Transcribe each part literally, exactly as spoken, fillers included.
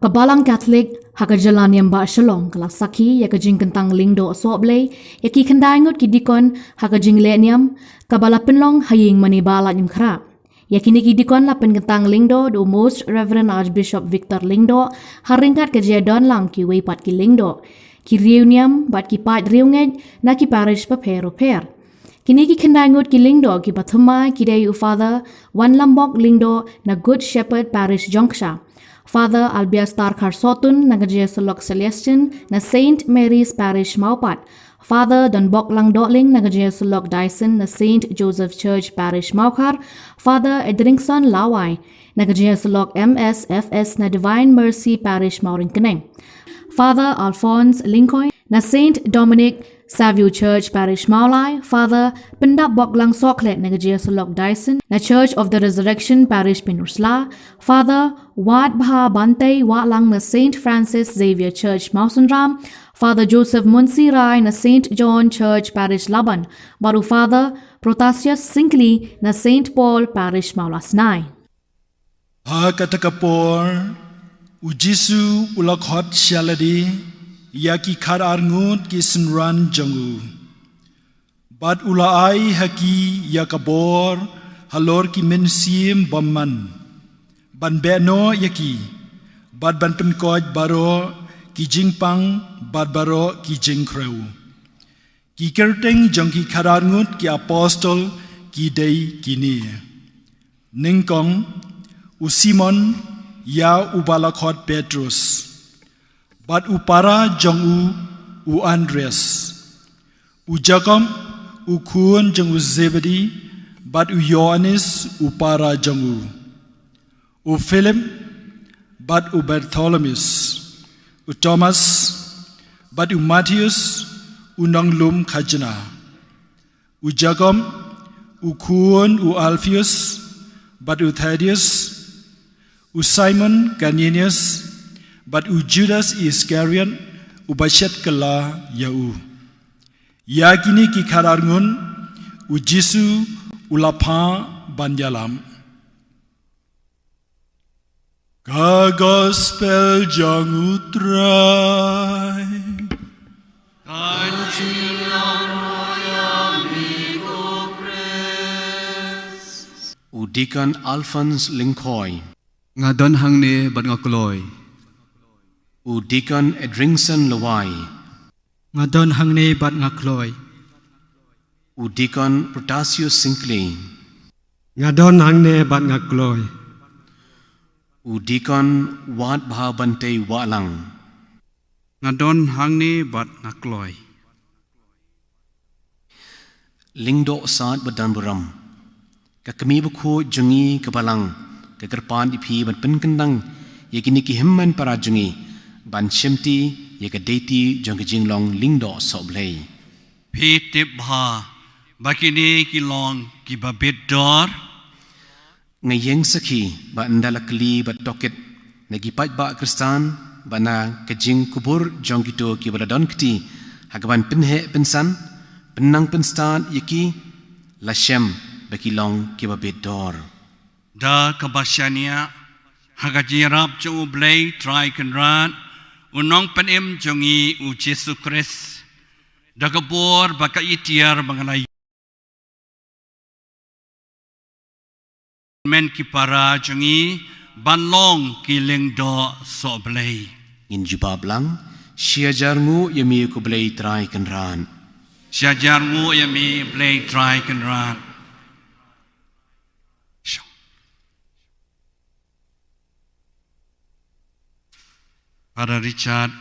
Ka Balang Katholik ha ka jylla niam bah Shillong ka la sakhi ïa ka jingkyntang lyngdoh sohblei ïa ki khyndai ngut ki dikon ha ka jingleh niam kaba la pynlong ha ïing mane bah Laitumkhrah. Ïa kine ki dikon la pynkyntang lyngdoh da u Most Reverend Archbishop Victor Lyngdoh ha ryngkat ka jingdon lang kiwei pat ki lyngdoh, ki riewniam bad ki paid riewngeit na ki parish bapher bapher. Kine ki khyndai ngut ki lyngdoh kiba thymmai ki dei u Father Wanlambok Lyngdoh na Good Shepherd Parish Jongksha, Father Albiastar Kharsohtun na ka jingïasyllok Celestine na Saint Mary's Parish Mawpat, Father Donboklang Dohling na ka jingïasyllok Dyson na Saint Joseph Church Parish Mawkhar, Father Edringson Lawai na ka jingïasyllok M S F S na Divine Mercy Parish Mawryngkneng, Father Alphonse Lyngkhoi na Saint Dominic Savio Church Parish Mawlai, Father Pyndapboklang Sohkhlet na ka jingïasyllok Dyson na Church of the Resurrection Parish Pynursla, Father Watbha Bantei Wahlang na Saint Francis Xavier Church Mawsynram, Father Joseph Munsi Rai na Saint John Church Parish Laban, bad u Father Protasius Syngkli na Saint Paul Parish Mawlasnai. Ha kata ka por, u Jisu u la khot sha lade ïa ki khatar ngut ki synran jong u. Bad u la ai ha ki ïa ka bor halor ki mynsiem bymman, ban beh noh ïa ki, bad ban pynkoit baroh ki jingpang bad baroh ki jingkhrew. Ki kyrteng jong ki khatar ngut ki apostol ki dei kine: nyngkong, u Simon, ïa uba la khot Petrus, bad u para jong u, u Andreas, u Jakob, u khun jong u Zebedi, bad u Ïoannis, u para jong u, u Philip, bad u Bartholomeus, u Thomas, bad u Mathaios, u nonglum khajna, u Jakob, u khun u Alphaeus, bad u Thaddaeus, u Simon Kananias, bad u Judas Iskariot, uba shet kylla ïa u. Ïa kine ki khatar ngut u Jisu u la phah ban ïalam. Ka Gospel jong u Trai. Ka jingïaroh ïa me ko Khrist. U Deacon Alphonse Lyngkhoi. Nga don hangne bad nga kloi. U Deacon Edringson Lawai. Nga don hangne bad nga kloi. U Deacon Protasius Syngkli. Nga don hangne bad nga kloi. U Deacon Watbha Bantei Wahlang. Nga don hangne bad nga kloi. Lyngdoh Said bad Donburom. Ka Kmie bakhuid jong ngi ka Balang ka kyrpad ïa phi ban pynkyndang ïa kine ki hynmen para jong ngi ban shimti ïa ka deiti jong ka jinglong lyngdoh sohblei. Phi tip bha ba kine ki long kiba bit dor. Nga ïeng sakhi ba ynda la kylli bad tohkit na ki paidbah Khristan bad na ka jingkubur jong kito kiba la don kti ha kaban pynheh pynsan, pynnang pynstad ïa ki, la shem ba ki long kiba bit dor. Da kaba shaniah ha ka jingïarap jong U Blei Trai Kynrad, U Nongpynim jong ngi U Jisu Khrist, da ka bor bad ka itiar ba nga la ïoh, men ki para jong ngi ban long ki lyngdoh sohblei. Ngin jubab lang. Shi hajar nguh ïa me ko Blei Trai Kynrad. Shi hajar nguh ïa me Blei Trai Kynrad. Father Richard,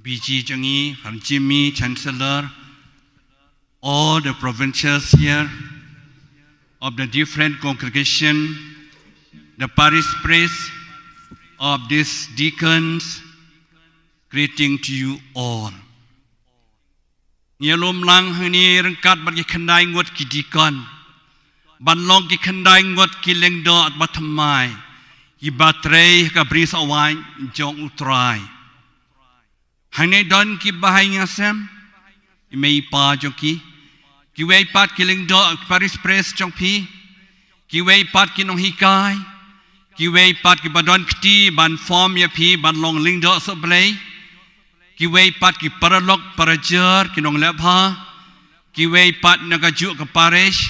B G jong ngi, Father Jimmy, Chancellor, all the provincials here of the different congregation, the parish priest, of these deacons, greeting to you all. Ngi lum lang hangne ryngkat bad ki khyndai ngut ki deacon ban long ki khyndai ngut ki lyngdoh ba thymmai kiba trei ha ka bri sawai jong U Trai. Hangne don ki bahaïing hasem, i mei i pa jong ki, kiwei pat ki lyngdoh parish priest jong phi, kiwei pat ki nonghikai, Kiwei pat kiba don kti ban form ïa phi ban long lyngdoh sohblei. Kiwei pat ki paralok parajor ki nongleh bha. Kiwei pat na kajuh ka parish.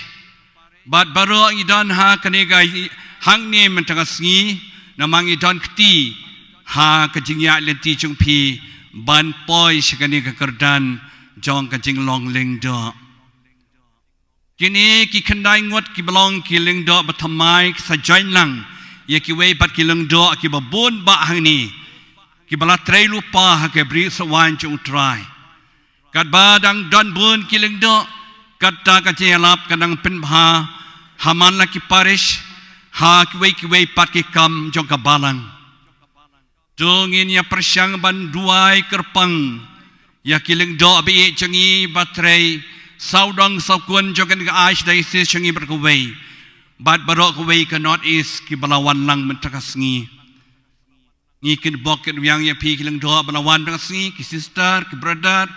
Bad baroh ngi don ha kane ka hangne mynta ka sngi namar ngi don kti ha ka jingïaid lynti jong phi ban poi sha kane ka kyrdan jong ka jinglong lyngdoh. Kine ki khyndai ngut kiba long ki lyngdoh bathymmai ki sa join lang ïa kiwei pat ki lyngdoh kiba bun bah hangne kiba la trei lypa ha ka brisoh waiñ jong U Trai. Katba dang don bun ki lyngdoh, kata ka jingïalap ka dang pynbha ha man la ki parish, ha kiwei kiwei pat ki kam jong ka balang. To ngin ïa pyrshang ban duwai kyrpang ïa ki lyngdoh ba ïeit jong ngi ba trei sawdong sawkun jong kane ka Archdiocese jong ngi bad kawei bad baroh kawei ka North East kiba la wan lang mynta ka sngi. Ngi kynbok kynwiang ïa phi ki lyngdoh ba la wan mynta ka sngi, ki sister, ki brother,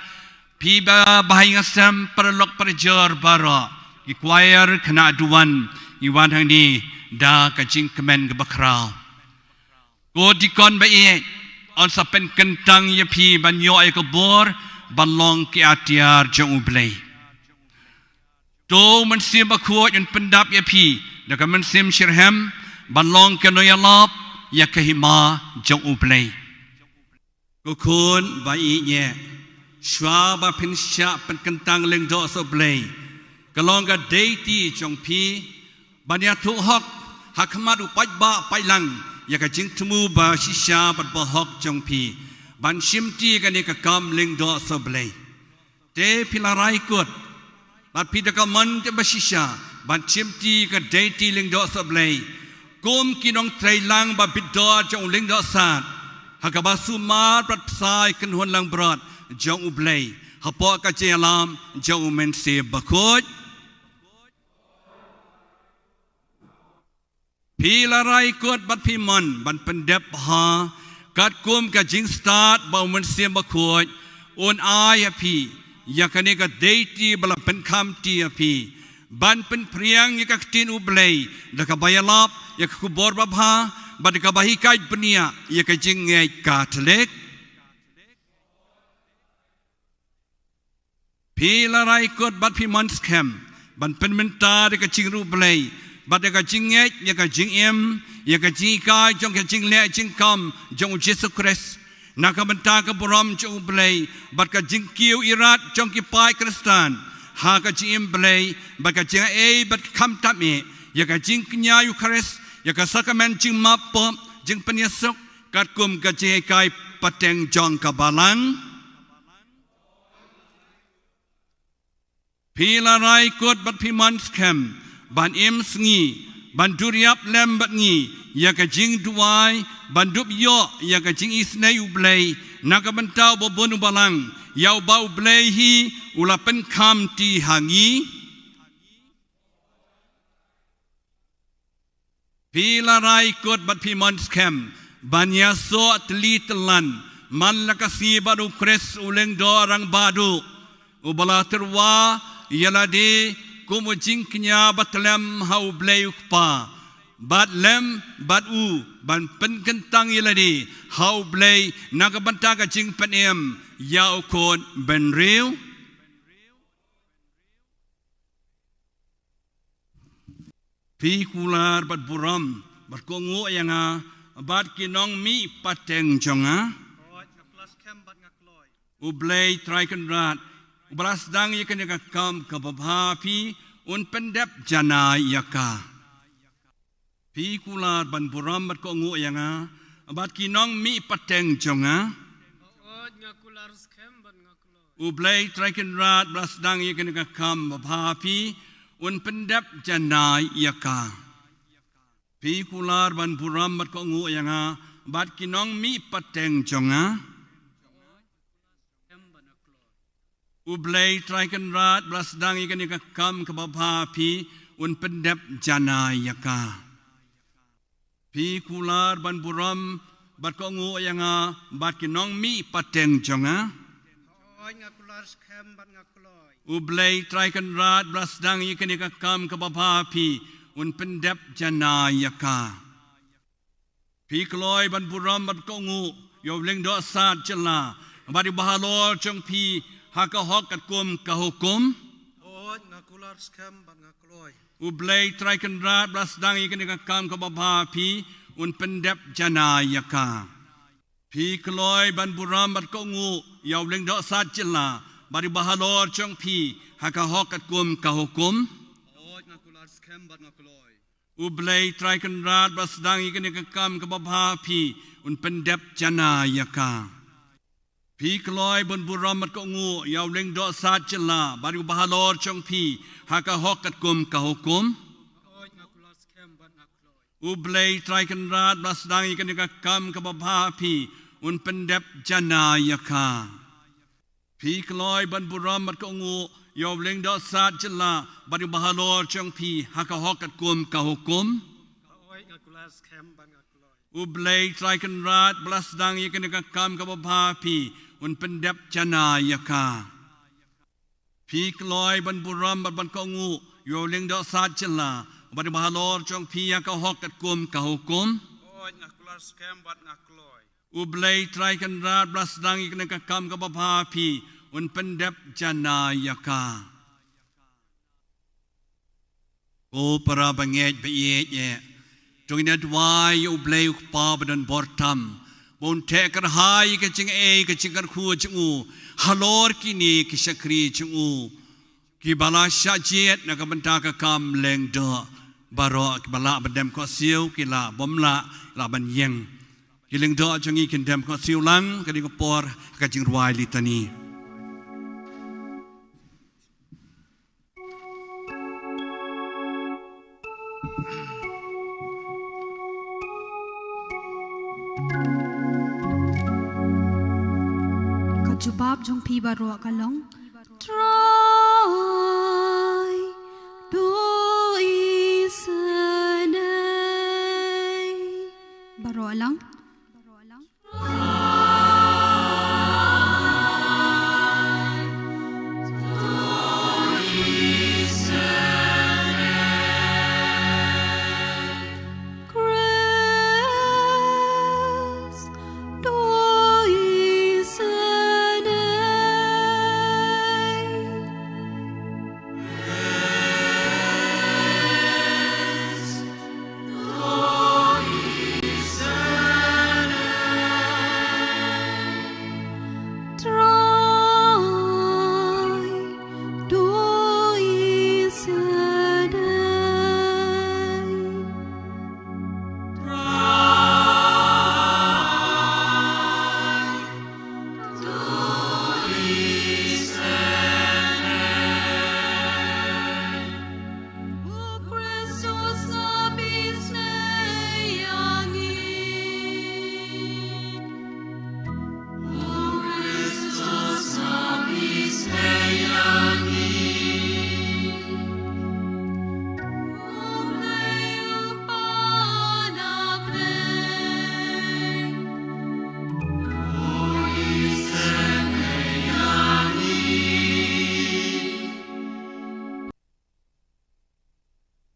phi ba bahai nga sem, paralok parajor baroh, ki choir, khynnah duwan, ngi wan hangne da ka jingkmen kaba khraw. Ko dikon ba ïeit, yn sa pynkyntang ïa phi ban ïoh ïa ka bor ban long ki atiar jong U Blei. To U Mynsiem Bakhuid un pyndap ïa phi da ka mynsiem shitrhem ban long ki nongïalap ïa ka hima jong U Blei. Ko khun ba ïeit, shuwa ba phin shah pynkyntang lyngdoh sohblei, ka long ka duty jong phi ban ïathuh hok ha khmat u paidbah paidlang ïa ka jingthmu ba shisha bad ba hok jong phi ban shimti kane ka kam lyngdoh sohblei. Te phi la rai kut bad phi da ka mon te ba shisha ban shimti ka duty lyngdoh sohblei kum ki nongtrei lang ba bit dor jong u lyngdoh sad ha kaba sumar bad pynshai kynhun langbrot jong U Blei hapoh ka jingïalam jong U Mynsiem Bakhuid. Phi la rai kut bad phi mon ban pyndep ha katkum ka jingstad ba U Mynsiem Bakhuid un ai ha phi ïa kane ka duty ba la pynkham ti ha phi ban pynphriang ïa ka ktien U Blei da kaba ïalap ïa ka khubor babha bad da kaba hikai bniah ïa ka jingngeit Katholik. Phi la rai kut bad phi mon skhem ban pynmynta da ka jingïaroh Blei bad da ka jingngeit ïa ka jingim ïa ka jinghikai jong ka jingleh jingkam jong U Jisu Khrist na ka bynta ka burom jong U Blei bad ka jingkiew irat jong ki paid Khristan ha ka jingim Blei bad ka jingaiei bad ka kham tam eh ïa ka jingkñia Eukharist ïa ka sakramen jingmap pop jingpynïasuk katkum ka jinghikai pateng jong ka balang. Phi la rai kut bad phi mon skhem ban im sngi ban duriap lem bad ngi ïa ka jingduwai ban dup ïoh ïa ka jingisynei U Blei na ka bynta uba bun u balang ïa uba U Blei hi u la pynkham ti ha ngi. Phi la rai kut bad phi mon skhem ban ïasoh tylli tyllan man la ka sngi bad U Khrist u lyngdoh rangbah duh uba la tyrwa ïa lade kum u jingkñia ba tlem ha U Blei U Kpa bad lem bad u ban pynkyntang ïa lade ha U Blei na ka bynta ka jingpynim ïa u khun bynriew. Phi kular bad burom bad kohnguh ïa nga bad ki nongmih pateng jong nga. Hooid, nga kular skhem bad nga kloi. U Blei Trai Kynrad uba la sdang ïa kane ka kam kaba bha ha phi un pyndep janai ïa ka. Phi kular ban burom bad kohnguh ïa nga bad ki nongmih pateng jong nga. Hooid, nga kular skhem bad nga kloi. U Blei Trai Kynrad ba la sdang ïa kane ka kam ba bha ha phi un pyndep janai ïa ka. Phi kular ban burom bad kohnguh ïa nga bad ki nongmih pateng jong nga. Hooid, nga kular skhem bad nga kloi. U Blei Trai Kynrad ba la sdang ïa kane ka kam kaba bha ha phi un pyndep janai ïa ka. Phi kular ban burom bad kohnguh ïa nga bad ki nongmih pateng jong nga. Hooid, nga kular skhem bad nga kloi. U Blei Trai Kynrad ba la sdang ïa kane ka kam kaba bha ha phi un pyndep janai ïa ka. Phi kloi ban burom bad kohnguh ïa u lyngdoh sad jylla bad ïa u bahalor jong phi ha ka hok katkum ka hukum. Hooid, nga kular skhem bad nga kloi. U Blei Trai Kynrad ba la sdang ïa kane ka kam kaba bha ha phi un pyndep jana ïa ka. Phi kloi ban burom bad kohnguh ïa u lyngdoh sad jylla bad ïa u bahalor jong phi ha ka hok katkum ka hukum. Hooid, nga kular skhem bad nga kloi. U Blei Trai Kynrad ba la sdang ïa kane ka kam kaba bha ha phi un pyndep jana ïa ka. Phi kloi ban burom bad kohnguh ïa u lyngdoh sad jylla bad ïa u bahalor jong phi ha ka hok katkum ka hukum. Hooid, nga kular skhem bad nga kloi. U Blei Trai Kynrad ba la sdang ïa kane ka kam kaba bha ha phi un pyndep jana ïa ka. Phi kloi ban burom bad kohnguh ïa u lyngdoh sad jylla bad ïa u bahalor jong phi ha ka hok katkum ka hukum. Hooid, nga kular skhem bad nga kloi. U Blei Trai Kynrad ba la sdang ïa kane ka kam kaba bha ha phi un pyndep jana ïa ka. Phi kloi ban burom bad ban kohnguh ïa u lyngdoh sad jylla bad ïa u bahalor jong phi ha ka hok katkum ka hukum. Hooid, nga kular skhem bad nga kloi. U Blei Trai Kynrad ba la sdang ïa kane ka kam kaba bha ha phi un pyndep jana ïa ka. Ko para bangeit ba ïeit eh, to ngin ïa duwai ïa U Blei U Kpa badonbor tam ba un theh kyrhai ïa ka jingaiei ka jingkyrkhu jong u halor kine ki shakri jong u kiba la shah jied na ka bynta ka kam lyngdoh. Baroh kiba lah ban dem khohsiew ki lah, bym lah lah ban ïeng. Ki lyngdoh jong ngi kin dem khohsiew lang ha kane ka por ha ka jingrwai litani. Ka jubab jong phi baroh ka long: Trai, to isynei. Baroh lang.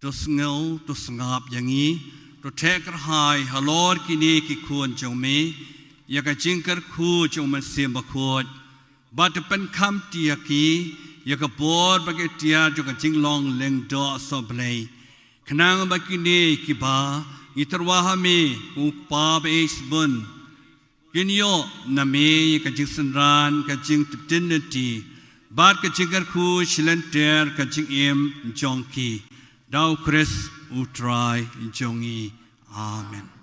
To sngew, to sngap ïa ngi, to theh kyrhai halor kine ki khun jong me ïa ka jingkyrkhu jong u Mynsiem Bakhuid. Bad to pynkham ïa ki ïa ka bor bad ka iktiar jong ka jinglong lyngdoh sohblei, khnang ba kine kiba ngi tyrwa ha me ko Kpa ba ïeit shibun, kin ïoh na me ïa ka jingsynran, ka jingtip tin lynti bad ka jingkyrkhu shilynter ka jingim jong ki. Da U Khrist U Trai jong ngi. Amen.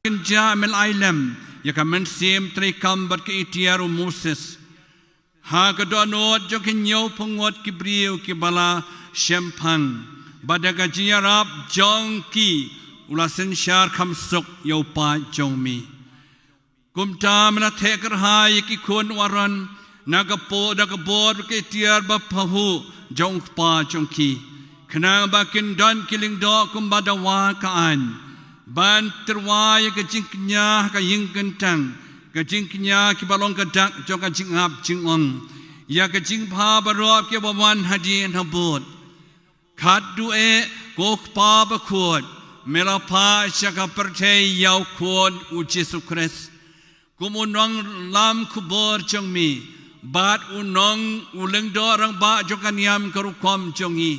kynjah me la ai lem ïa ka mynsiem treikam bad ka itiar u Moses ha ka dohnud jong ki hynñiewphew ngut ki briew kiba la shemphang, bad da ka jingïarap jong ki u la synshar kham suk ïa u paid jong me. Kumta me la theh kyrhai ïa ki khun u Aaron na ka por, da ka bor ka itiar baphahuh jong u kpa jong ki, khnang ba kin don ki lyngdoh kumba dawa ka aiñ, ban tyrwa ïa ka jingkñia ha ka ïing kyntang, ka jingkñia kiba long ka dak jong ka jingap jingong, ïa ka jingbha baroh kiba wan hadien habud. Khatduh eh, ko Kpa bakhuid, me la phah sha ka pyrthei ïa u Khun u Jisu Khrist kum u nonglam khubor jong me, bad u nong, u lyngdoh rangbah jong ka niam ka rukom jong ngi.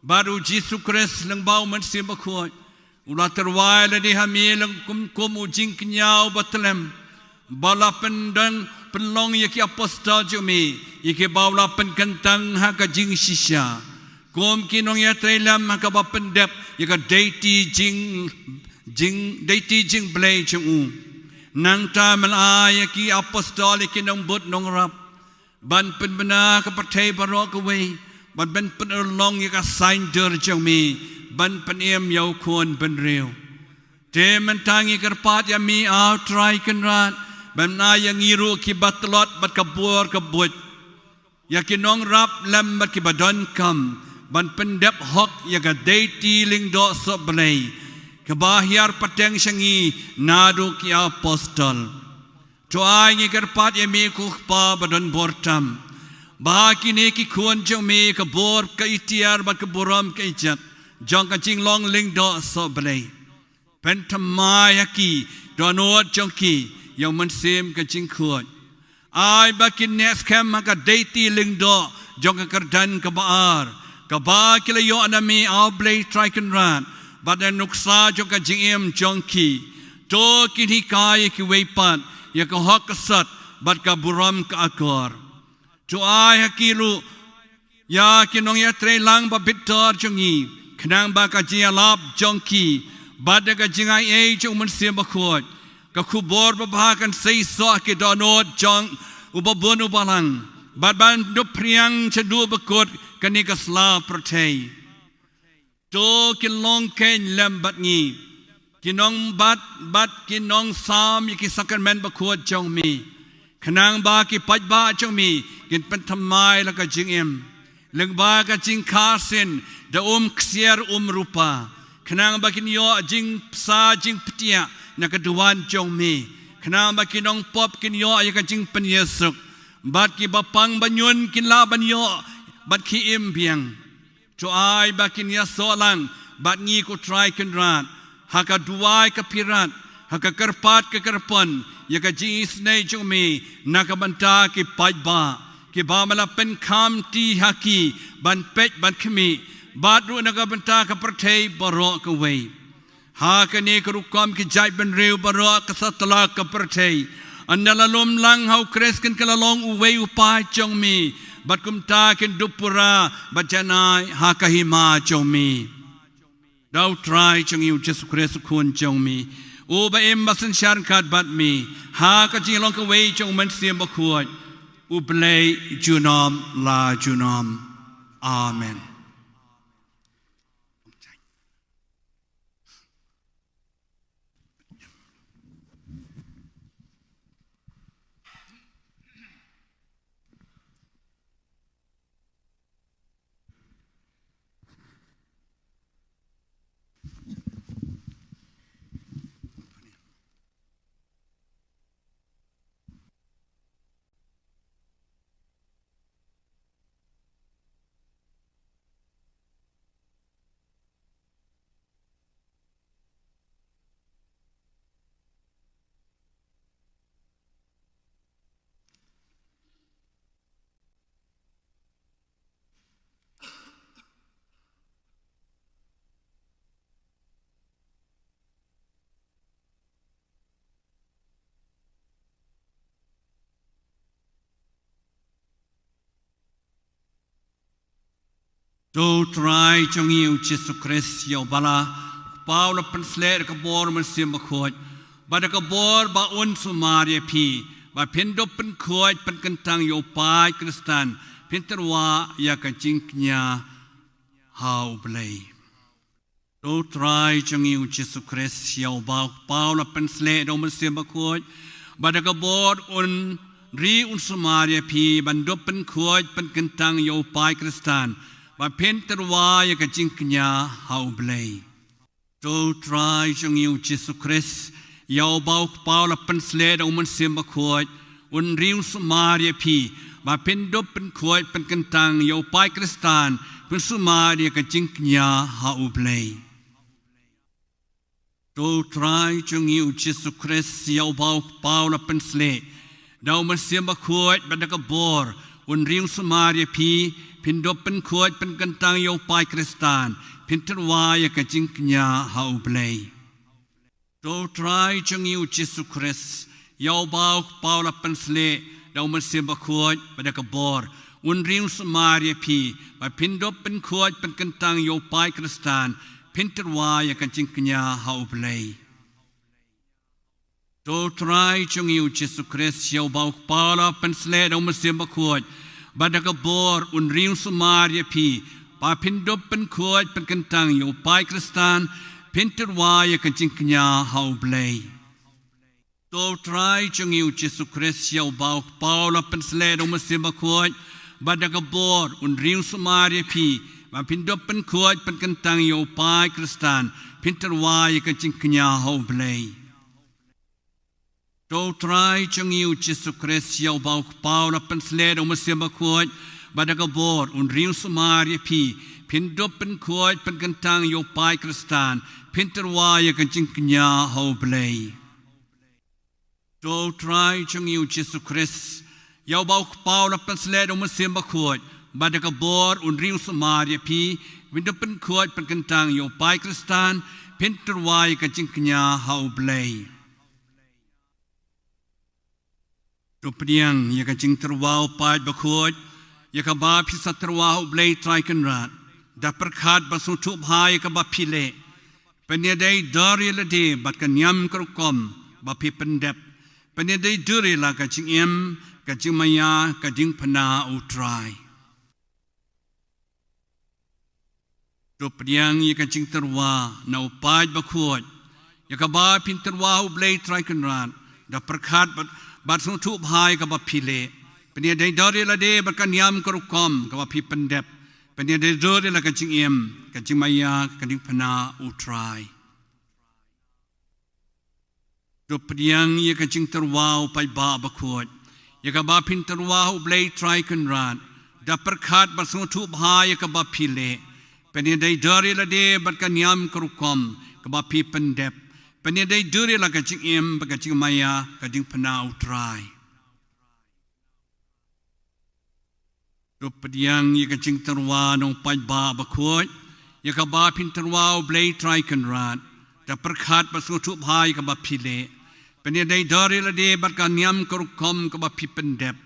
Bad u Jisu Khrist lyngba u Mynsiem Bakhuid u la tyrwa ïa lade ha me lem kum, kum u jingkñia uba tyllem, ba la pyndang pynlong ïa ki apostol jong me, ïa kiba u la pynkyntang ha ka jingshisha kum ki nongïatreilang ha kaba pyndep ïa ka deiti jing, jing, deiti jingblei jong u. Nangta me la ai ïa ki apostol ïa ki nongbud nongrap ban pynbna ka pyrthei baroh kawei, ban, ban pynurlong ïa ka saiñdur jong me, ban pynim ïa u Khun bynriew. Te mynta ngi kyrpad ïa me, A U Trai Kynrad, ban ai ïa ngi ruh kiba tlot bad ka bor ka buit, ïa ki nongrap lem bad kiba donkam, ban pyndep hok ïa ka deiti lyngdoh sohblei kaba hiar pateng sha ngi naduh ki apostol. To ai ngi kyrpad ïa me, ko Kpa badonbor tam, ba ha kine ki khun jong me ka bor, ka itiar bad ka burom ka ijat jong ka jinglong lyngdoh sohblei, pynthymmai ha ki dohnud jong ki ïa u Mynsiem ka jingkhuid. Ai ba kin neh skhem ha ka deiti lyngdoh jong ka kyrdan kaba ar, kaba ki la ïoh na me, A U Blei Trai Kynrad, bad na nuksa jong ka jingim jong ki. To kin hikai ïa kiwei pat ïa ka hok ka sot bad ka burom ka akor. To ai ha ki ruh ïa ki nongïatreilang ba bitar jong ngi, khnang ba ka jingïalap jong ki bad da ka jingaiei jong u Mynsiem Bakhuid, ka khubor babha kan seisoh ha ki dohnud jong uba bun uba lang, bad ban dup phriang shaduh ba kut kane ka sla pyrthei. To kin long kheiñ lem bad ngi, ki nongbat bad ki nongsam ïa ki sakramen bakhuid jong me, khnang ba ki paidbah jong me kin pynthymmai la ka jingim lyngba ka jingkha sien da um ksiar um rupa, khnang ba kin ïoh jingbsa jingpyniaid na ka duwan jong me, khnang ba ki nongpop kin ïoh ïa ka jingpynïasuk, bad kiba pang banyun kin lah ban ïoh bad ki im biang. To ai ba kin ïasoh lang bad ngi, ko Trai Kynrad, ha ka duwai ka phirat, ha ka kyrpad ka kyrpon ïa ka jingisynei jong me na ka bynta ki paidbah kiba me la pynkham ti ha ki ban peit ban khmih, bad ruh na ka bynta ka pyrthei baroh kawei. Ha kane ka rukom ki jaitbynriew baroh ka satlak ka pyrthei, ynda la lum lang ha U Khrist, kin kylla long uwei u paid jong me, bad kumta kin dup pura bad janai ha ka hima jong me. Da U Trai jong ngi U Jisu Khrist U Khun jong me, uba im bad synshar ryngkat bad me ha ka jinglong kawei jong U Mynsiem Bakhuid, U Blei junom la junom. Amen. To U Trai jong ngi U Jisu Khrist, ïa uba la Kpa u la pynsleh da ka bor Mynsiem Bakhuid, Bad da ka bor ba un sumar ïa phi, ba phin dup pynkhuid pynkyntang ïa u paid Khristan, phin tyrwa ïa ka jingkñia ha U Blei. To Trai jong ngi U Jisu Khrist, ïa uba U Kpa U la pynsleh da U Mynsiem Bakhuid, bad da ka bor un ri un sumar ïa phi ban dup pynkhuid pynkyntang ïa u paid Khristan, ba phin tyrwa ïa ka jingkñia ha U Blei. To Trai jong ngi U Jisu Khrist, ïa uba U Kpa U la pynsleh da U Mynsiem Bakhuid, un ri un sumar ïa phi, ba phin dup pynkhuid pynkyntang ïa u paid Khristan, phin sumar ïa ka jingkñia ha U Blei. To Trai jong ngi U Jisu Khrist, ïa uba U Kpa U la pynsleh da U Mynsiem Bakhuid, bad da ka bor un ri un sumar ïa phi, phin dup pynkhuid pynkyntang ïa u paid Khristan, phin tyrwa ïa ka jingkñia ha U Blei. To Trai jong ngi U Jisu Khrist, ïa uba U Kpa U la pynsleh da U Mynsiem Bakhuid, bad da ka bor un ri un sumar ïa phi, ba phin dup pynkhuid pynkyntang ïa u paid Khristan, phin tyrwa ïa ka jingkñia ha U Blei. To Trai jong ngi U Jisu Khrist, ïa uba U Kpa U la pynsleh da U Mynsiem Bakhuid, bad da ka bor un ri un sumar ïa phi, ba phin dup pynkhuid pynkyntang ïa u paid Khristan, phin tyrwa ïa ka jingkñia ha U Blei. To Trai jong ngi U Jisu Khrist, ïa uba U Kpa U la pynsleh da U Mynsiem Bakhuid, bad da ka bor un ri un sumar ïa phi, ba phin dup pynkhuid pynkyntang ïa u paid Khristan, phin tyrwa ïa ka jingkñia ha U Blei. To Trai jong ngi U Jisu Khrist, ïa uba U Kpa U la pynsleh da U Mynsiem Bakhuid, bad da ka bor un ri un sumar ïa phi, phin dup pynkhuid pynkyntang ïa u paid Khristan, phin tyrwa ïa ka jingkñia ha U Blei. To Trai jong ngi U Jisu Khrist, ïa uba U Kpa U la pynsleh da U Mynsiem Bakhuid, bad da ka bor un ri un sumar ïa phi, phin dup pynkhuid pynkyntang ïa u paid Khristan, phin tyrwa ïa ka jingkñia ha U Blei. To pdiang ïa ka jingtyrwa u paid bakhuid, ïa kaba phi sa tyrwa ha U Blei Trai Kynrad, da pyrkhat bad sngewthuh bha ïa kaba phi leh. Pynïadei dur ïa lade bad ka niam ka rukom ba phi pyndep. Pynïadei dur ïa la ka jingim, ka jingmaïa, ka diengphna U Trai. To pdiang ïa ka jingtyrwa na u paid bakhuid, ïa kaba phin tyrwa ha U Blei Trai Kynrad, da pyrkhat bad, bad sngewthuh bha ïa kaba phi leh. Pynïadei dur ïa lade bad ka niam ka rukom kaba phi pyndep. Pynïadei dur ïa la ka jingim, ka jingmaïa, ka diengphna U Trai. To pdiang ïa ka jingtyrwa u paidbah bakhuid, ïa kaba phin tyrwa ha U Blei Trai Kynrad, da pyrkhat bad sngewthuh bha ïa kaba phi leh. Pynïadei dur ïa lade bad ka niam ka rukom kaba phi pyndep. Pynïadei dur ïa la ka jingim bad ka jingmaïa, ka diengphna U Trai. To pdiang ïa ka jingtyrwa na u paidbah bakhuid, ïa kaba phin tyrwa ha U Blei Trai Kynrad, da pyrkhat bad sngewthuh bha ïa kaba phi leh. Pynïadei dur ïa lade bad ka niam ka rukom kaba phi pyndep.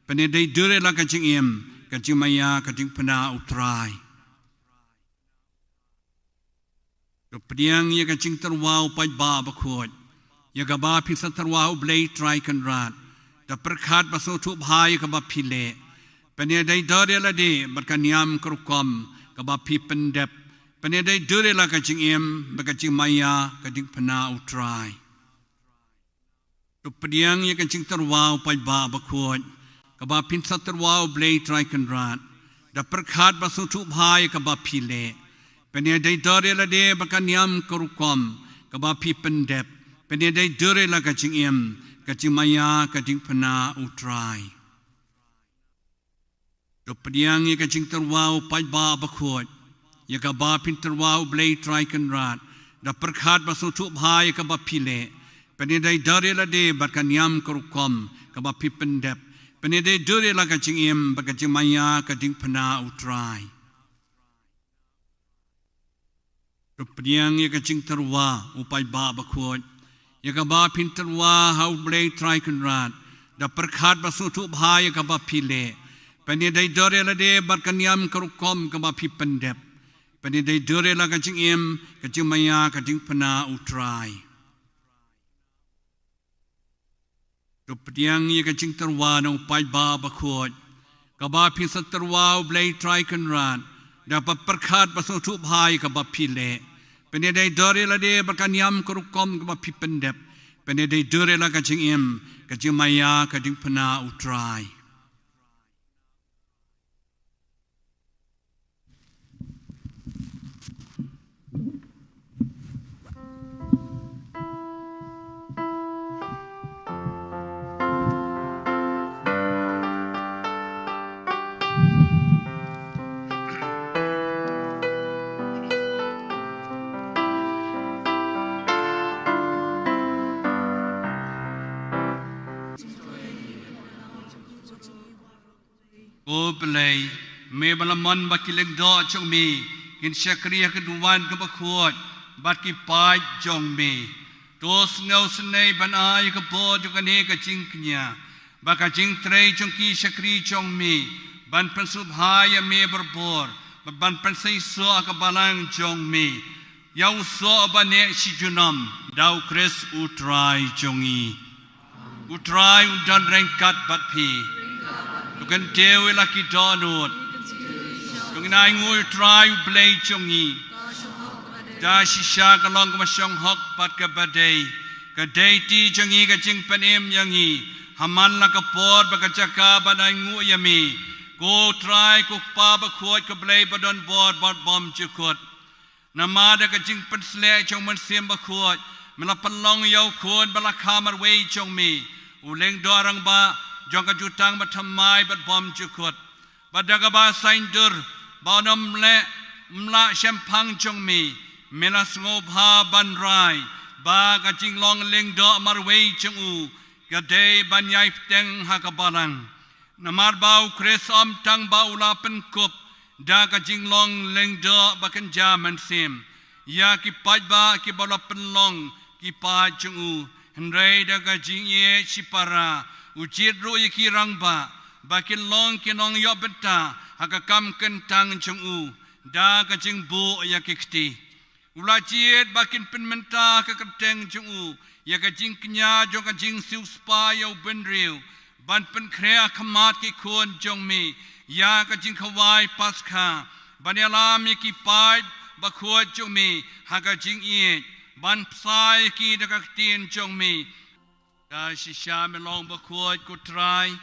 Pynïadei dur ïa la ka jingim, ka jingmaïa, ka diengphna U Trai. To pdiang ïa ka jingtyrwa u paidbah bakhuid, ïa kaba phin sa tyrwa ha U Blei Trai Kynrad, da pyrkhat bad sngewthuh bha ïa kaba phi leh. Pynïadei dur ïa lade bad ka niam ka rukom kaba phi pyndep. Pynïadei dur ïa la ka jingim bad ka jingmaïa, ka diengphna U Trai. To pdiang ïa ka jingtyrwa u paidbah bakhuid, kaba phin sa tyrwa ha U Blei Trai Kynrad, da pyrkhat bad sngewthuh bha ïa kaba phi leh. Pynïadei dur ïa lade bad ka niam ka rukom kaba phi pyndep. Pynïadei dur ïa la ka jingim, ka jingmaïa, ka diengphna U Trai. To pdiang ïa ka jingtyrwa u paidbah bakhuid, ïa kaba phin tyrwa ha U Blei Trai Kynrad, da pyrkhat bad sngewthuh bha ïa kaba phi leh. Pynïadei dur ïa lade bad ka niam ka rukom kaba phi pyndep. Pynïadei dur ïa la ka jingim bad ka jingmaïa, ka diengphna U Trai. To pdiang ïa ka jingtyrwa u paidbah bakhuid, ïa kaba phin tyrwa ha U Blei Trai Kynrad, da pyrkhat bad sngewthuh bha ïa kaba phi leh. Pynïadei dur ïa lade bad ka niam ka rukom kaba phi pyndep. Pynïadei dur ïa la ka jingim, ka jingmaïa, ka diengphna U Trai. To pdiang ïa ka jingtyrwa na u paidbah bakhuid, kaba phin sa tyrwa, U Blei Trai Kynrad, da ba pyrkhat ba sngewthuh bha ïa kaba phi leh. Phin ïadei dur ïa lade bad ka niam ka rukom kaba phi pyndep. Phin ïadei dur ïa la ka jingim, ka jingmaïa, ka jingpynah U Trai. Ko Blei, me ba la mon ba ki lyngdoh jong me kin shakri ha ka duwan kaba khuid bad ki paid jong me. To sngewsynei ban ai ka bor jong kane ka jingkñia, ba ka jingtrei jong ki shakri jong me ban pynsngewbha ïa me barabor, bad ban pynseisoh ha ka balang jong me. Ïa u soh ba neh shi junom, da U Khrist U Trai jong ngi. U Trai un don ryngkat bad phi. To kyntiew ïa la ki dohnud. To ngin ainguh ïa U Trai U Blei jong ngi. Da shisha ka long kaba shong hok bad kaba dei. Ka dei kti jong ngi, ka jingpynim ïa ngi ha man la ka por bad ka jaka ban ainguh ïa me, ko Trai, ko Kpa bakhuid, ko Blei ba don bor bad bymjukut. Namar da ka jingpynsleh jong U Mynsiem Bakhuid, me la pynlong ïa u Khun ba la kha marwei jong me, u lyngdoh rangbah jong ka Jutang Bathymmai bad bymjukut. Bad da kaba saiñdur ba un ym leh, ym lah shemphang jong me, me la sngewbha ban rai ba ka jinglong lyngdoh marwei jong u ka dei ban ïai bteng ha ka balang. Namar ba U Khrist ym tang ba u la pynkup da ka jinglong lyngdoh ba kynja mynsiem ïa ki paidbah kiba la pynlong ki paid jong u, hynrei da ka jingïeit shipara u jied ruh ïa ki rangbah ba kin long ki nongïoh bynta ha ka kam kyntang jong u da ka jingbuh ïa ki kti. U la jied ba kin pynmynta ha ka kyrteng jong u ïa ka jingkñia jong ka jingsiewspah ïa u bynriew, ban pynkhreh ha khmat ki khun jong me ïa ka jingkhawai Paskha, ban ïalam ïa ki paid bakhuid jong me ha ka jingïeit, ban bsa ïa ki da ka ktien jong me. Da shisha me long bakhuid, ko Trai,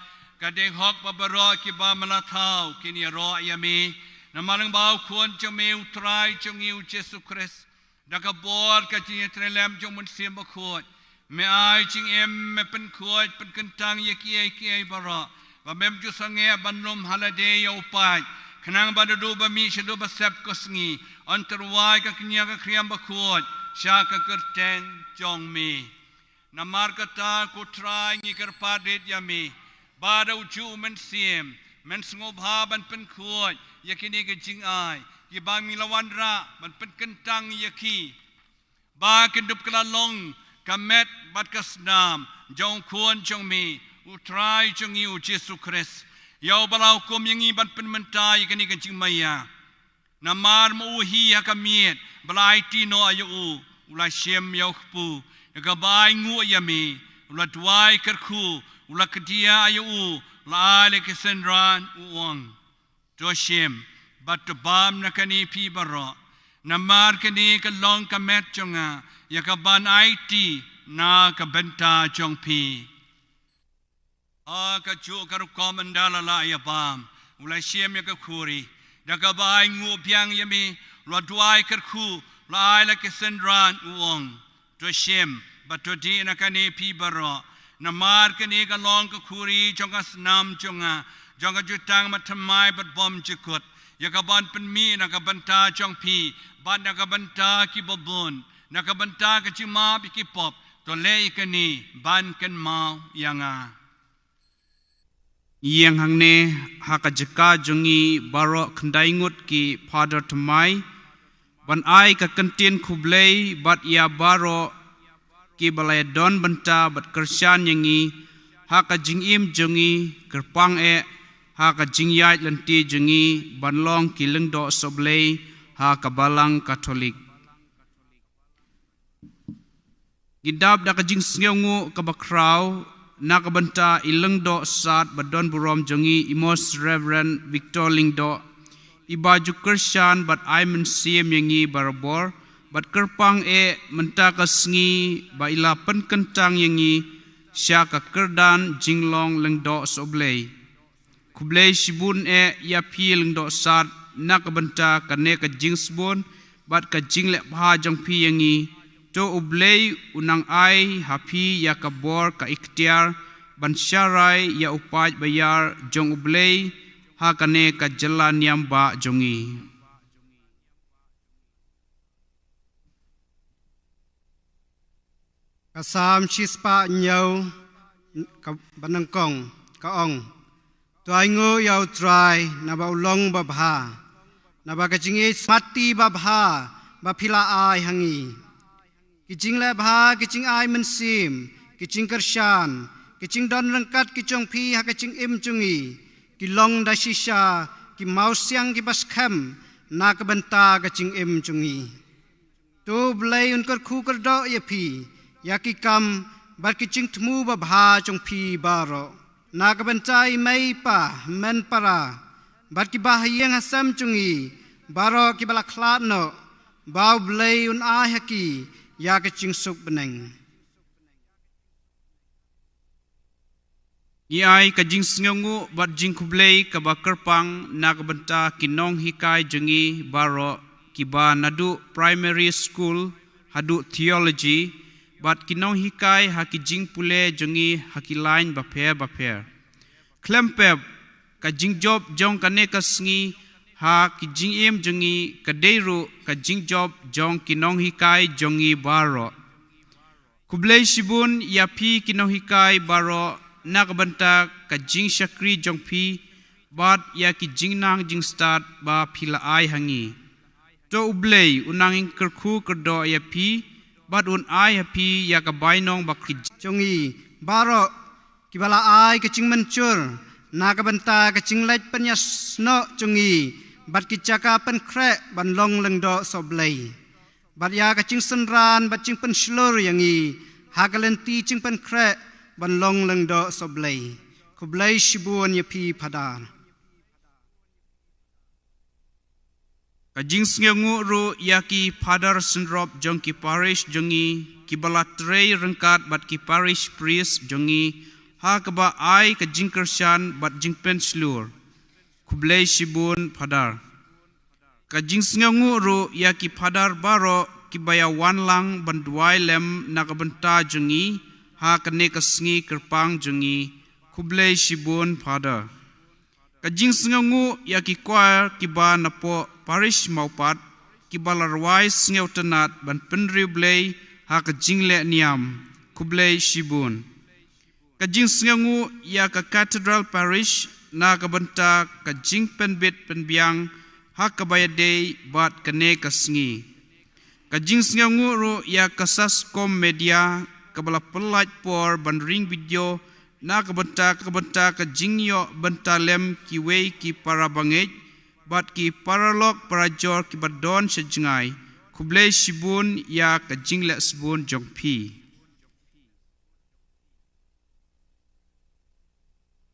ka dei hok ba baroh kiba me la thaw kin ïaroh ïa me. Namar lyngba u Khun jong me, U Trai jong ngi U Jisu Khrist, da ka bor ka jingïatreilang jong U Mynsiem Bakhuid, me ai jingim, me pynkhuid pynkyntang ïa kiei kiei baroh, ba mem ju sangeh ban lum ha lade ïa u paid, khnang ba naduh ba mih shaduh ba sep ka sngi, yn tyrwa ïa ka kñia ka khriam bakhuid sha ka kyrteng jong me. Namar kata, ko Trai, ngi kyrpad rit ïa me ba da u juh u Mynsiem men sngewbha ban pynkhuid ïa kine ki jingai kiba me la wanrah ban pynkyntang ïa ki, ba kin dup kylla long ka met bad ka snam jong u Khun jong me, U Trai jong ngi U Jisu Khrist, ïa uba la hukum ïa ngi ban pynmynta ïa kane ka jingmaïa. Namar ma u hi ha ka miet ba la aiti noh ïa u, u la shim ïa u kpu, ïa kaba ainguh ïa me, u la duwai kyrkhu, u la kdiah ïa u, u la ai la ki synran, u ong: To shim bad to bam na kane phi baroh, namar kane ka long ka met jong nga, ïa kaban aiti na ka bynta jong phi. Ha kajuh ka rukom, ynda la lah ïa bam, u la shim ïa ka khuri, da kaba ainguh biang ïa me, u la duwai kyrkhu, u la ai la ki synran, u ong: To shim bad to dih na kane phi baroh, namar kane ka long ka khuri jong ka snam jong nga, jong ka Jutang Bathymmai bad bymjukut, ïa kaban pynmih na ka bynta jong phi bad na ka bynta kiba bun, na ka bynta ka jingmap ïa ki pop. To leh ïa kane ban kynmaw ïa nga. Ïeng hangne ha ka jaka jong ngi baroh khyndai ngut ki phadar thymmai, ban ai ka kyntien khublei bad ïa baroh kiba la ïadon bynta bad kyrshan ïa ngi ha ka jingim jong ngi, kyrpang eh ha ka jingïaid lynti jong ngi ban long ki lyngdoh sohblei ha ka Balang Katholik. Ngi dap da ka jingsngewnguh kaba khraw Na ka bynta i Lyngdoh Sad ba don burom jong ngi, i Most Reverend Victor Lyngdoh, i ba ju kyrshan bad ai mynsiem ïa ngi barabor, bad kyrpang eh mynta ka sngi ba i la pynkyntang ïa ngi sha ka kyrdan jinglong Lyngdoh Sohblei. Khublei shibun eh ïa phi Lyngdoh Sad na ka bynta kane ka jingsbun bad ka jingleh bha jong phi ïa ngi. To U Blei u nang ai ha phi ïa ka bor ka iktiar ban sharai ïa u paid ba ïar jong U Blei ha kane ka jylla niam ba jong ngi. Ka Salm shispah hynñiew, ka ba nyngkong, ka ong: To ainguh ïa U Trai naba u long babha, naba ka jingïeit smat babha ba phi la ai ha ngi. Ki jingleh bha, ki jingai mynsiem, ki jingkyrshan, ki jingdon ryngkat ki jong phi ha ka jingim jong ngi, ki long da shisha ki mawsiang kiba skhem na ka bynta ka jingim jong ngi. To U Blei un kyrkhu kyrdoh ïa phi ïa ki kam bad ki jingthmu babha jong phi baroh. Na ka bynta i mei i pa, hynmen para, bad kiba ha ïing ha sem jong ngi baroh kiba la khlad noh, ba U Blei un ai ha ki ïa ka jingsuk bneng. Ngi ai ka jingsngewnguh bad jingkhublei kaba kyrpang na ka bynta ki nonghikai jong ngi baroh, kiba naduh primary school haduh theology, bad ki nonghikai ha ki jingpule jong ngi ha ki lain bapher bapher. Khlem pep, ka jingjop jong kane ka sngi ha ki jingim jong ngi ka dei ruh ka jingjop jong ki nonghikai jong ngi baroh. Khublei shibun ïa phi ki nonghikai baroh na ka bynta ka jingshakri jong phi bad ïa ki jingnang jingstad ba phi la ai ha ngi. To U Blei u nang ïa kyrkhu kyrdoh ïa phi bad un ai ha phi ïa ka bainong ba khri jong ngi baroh, kiba la ai ka jingmynjur na ka bynta ka jingleit pynïasnoh jong ngi bad ki jaka pynkhreh ban long Lyngdoh Sohblei, bad ïa ka jingsynran bad jingpynshlur ïa ngi ha ka lynti jingpynkhreh ban long Lyngdoh Sohblei. Khublei shibun ïa phi Phadar. Ka jingsngewnguh ruh ïa ki Phadar synrop jong ki parish jong ngi, kiba la trei ryngkat bad ki parish priest jong ngi ha kaba ai ka jingkyrshan bad jingpynshlur. Khublei shibun Phadar. Ka jingsngewnguh ruh ïa ki Phadar baroh kiba ïa wan lang ban duwai lem na ka bynta jong ngi ha kane ka sngi kyrpang jong ngi. Khublei shibun Phadar. Ka jingsngewnguh ïa ki choir kiba napoh parish Mawpat, kiba la rwai sngewtynnat ban pynriewblei ha ka jingleh niam. Khublei shibun. Ka jingsngewnguh ïa ka Cathedral Parish na ka bynta ka jingpynbit pynbiang ha kaba ïadei bad kane ka sngi. Ka jingsngewnguh ruh ïa ka Sascom Media, kaba la pyllait por ban ring video na ka bynta, ka bynta ka jingïoh bynta lem kiwei ki para bangeit bad ki paralok parajor kiba don sha jngai. Khublei shibun ïa ka jingleh sbun jong phi.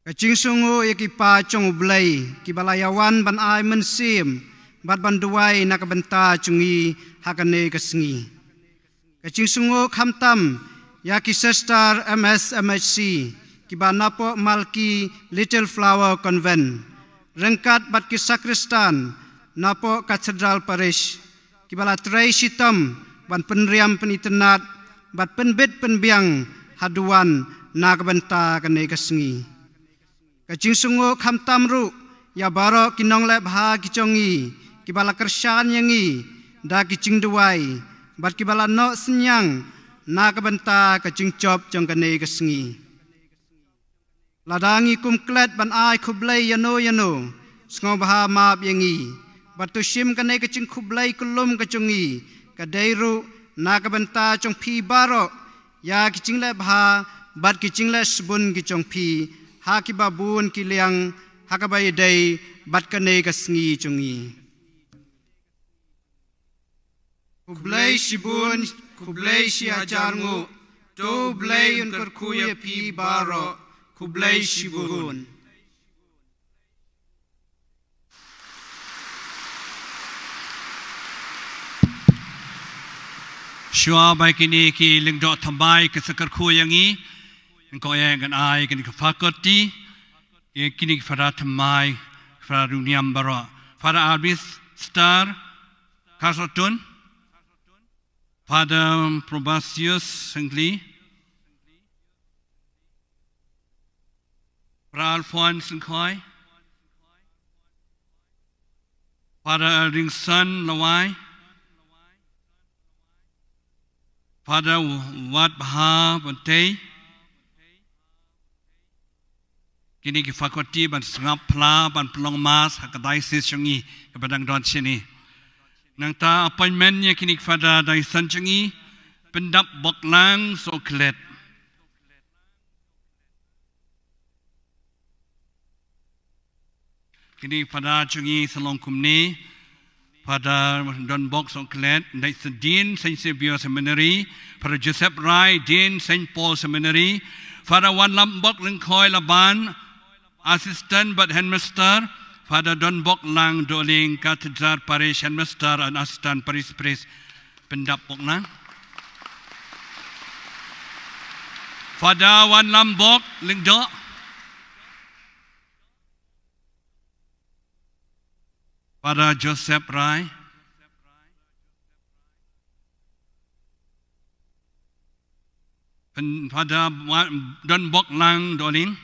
Ka jingsngewnguh ïa ki paid jong U Blei kiba la ïa wan ban ai mynsiem bad ban duwai na ka bynta jong ngi ha kane ka sngi. Ka jingsngewnguh khamtam ïa ki sister M S M H C kiba napoh Malki Little Flower Convent, ryngkat bad ki sakristan napoh Cathedral Parish, kiba la trei shitom ban pynriam pynitynnat bad pynbit pynbiang haduh wan na ka bynta kane ka sngi. Ka jingsngewnguh khamtam ruh ïa baroh ki nongleh bha ki jong ngi kiba la kyrshan ïa ngi da ki jingduwai bad kiba la noh synñiang na ka bynta ka jingjop jong kane ka sngi. Lada ngi kum klet ban ai khublei ïano ïano, sngewbha map ïa ngi. Bad to shim kane ka jingkhublei kyllum ka jong ngi ka dei ruh na ka bynta jong phi baroh, ïa ki jingleh bha bad ki jingleh sbun ki jong phi ha kiba bun ki liang, ha kaba ïadei bad kane ka sngi jong ngi. Khublei shibun, khublei shihajar nguh. To U Blei un kyrkhu ïa phi baroh. Khublei shibun. Shuwa ba kine ki lyngdoh thymmai kin sa kyrkhu ïa ngi, nga kwah ïa ngan ai kine ki faculty ïa kine ki Father thymmai, Father riewniam baroh. Father Albis Star Kharsaton, Father Probasius Sengli, Father Alphonse Lyngkhoi, Father Ringson Lawai, Father Wat Bha Bantei, kine ki faculty ban sngap phla ban pynlong mass ha ka diocese jong ngi kaba dang don shane. Nangta appointment ïa kine ki Father diocesan jong ngi, Pyndapbok Lang Sohkhlet. Kine ki Father jong ngi sa long kumne. Father Donbok Sohkhlet, Deacon Dean Saint Xavier Seminary, Father Joseph Rai, Dean Saint Paul Seminary, Father Wanlambok Lyngkhoi Laban, Assistant bad Headmaster, Father Donbok Lang Dohling, Cathedral Parish Headmaster and Assistant Parish Priest, Pyndapbok Lang. Father Wanlambok Lyngdoh, Father Joseph Rai. Pen-, Father Wa-, Donbok Lang Dohling.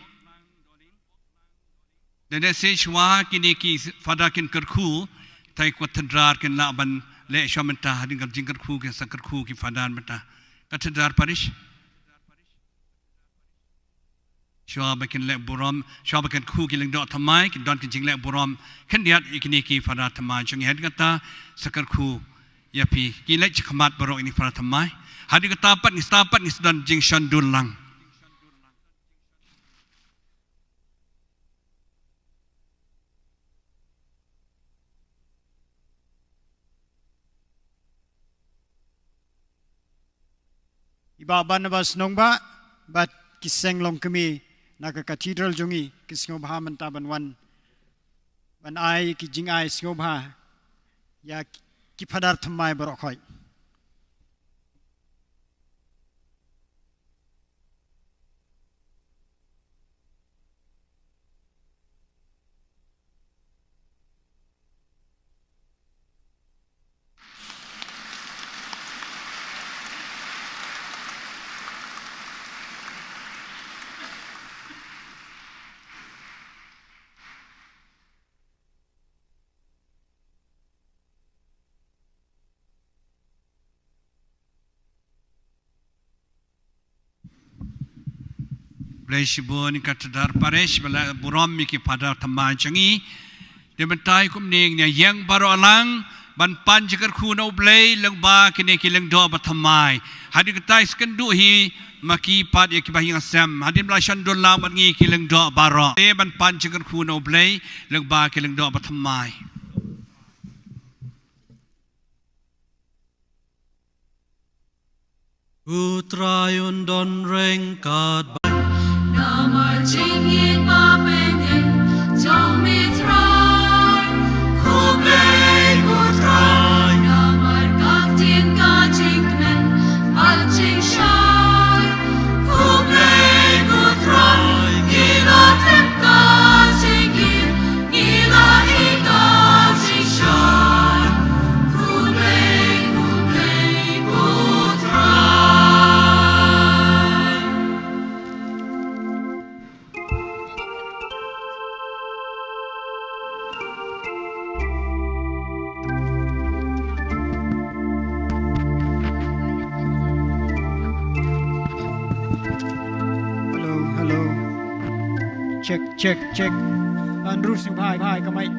Dei dei shisha kine ki Father kin kyrkhu, tai Cathedral kin lah ban leh shuwa mynta, hadien ka jingkyrkhu kin sa kyrkhu ki Father mynta. Cathedral Parish. Shuwa ba kin leh burom, shuwa ba kin kyrkhu ki lyngdoh thymmai, kin don ki jingleh burom khyndiat ïa kine ki Father thymmai jong ngi, hadien kata sa kyrkhu ïa phi, ki leit shakhmat baroh ïa kine ki Father thymmai. Hadien kata pat ngi sa pat ngi sa don jingshon dur lang. I Bah Barnabas Nongbah bad ki seng longkmie na ka Cathedral jong ngi ki sngewbha mynta ban wan ban ai ki jingai sngewbha ïa ki Father thymmai baroh khoit. Blei shibun ïa ka Cathedral Parish ba la burom ïa ki Father thymmai jong ngi. Te mynta kumne ngin ïeng baroh lang ban pan jingkyrkhu na U Blei lyngba kine ki lyngdoh ba thymmai. Hadien kata sa kynduh hi ma ki pat ïa ki bahaïing hasem. Hadien ba la shon dur lang bad ngi ki lyngdoh baroh. Te ban pan jingkyrkhu na U Blei lyngba ki lyngdoh ba thymmai. U Trai un don ryngkat bad. Namar jingïeit ba pynïeng jong me Trai. Khublei ko Trai. Namar ka ktien ka jingkmen bad jingshai. Khublei ko Trai. Ngi la tip ka jingïeit. Ngi la ïohi ka jingshai. Khublei, khublei ko Trai. Hello, hello. Check, check, check. Andrew Singh, bhai, bhai, ka mic.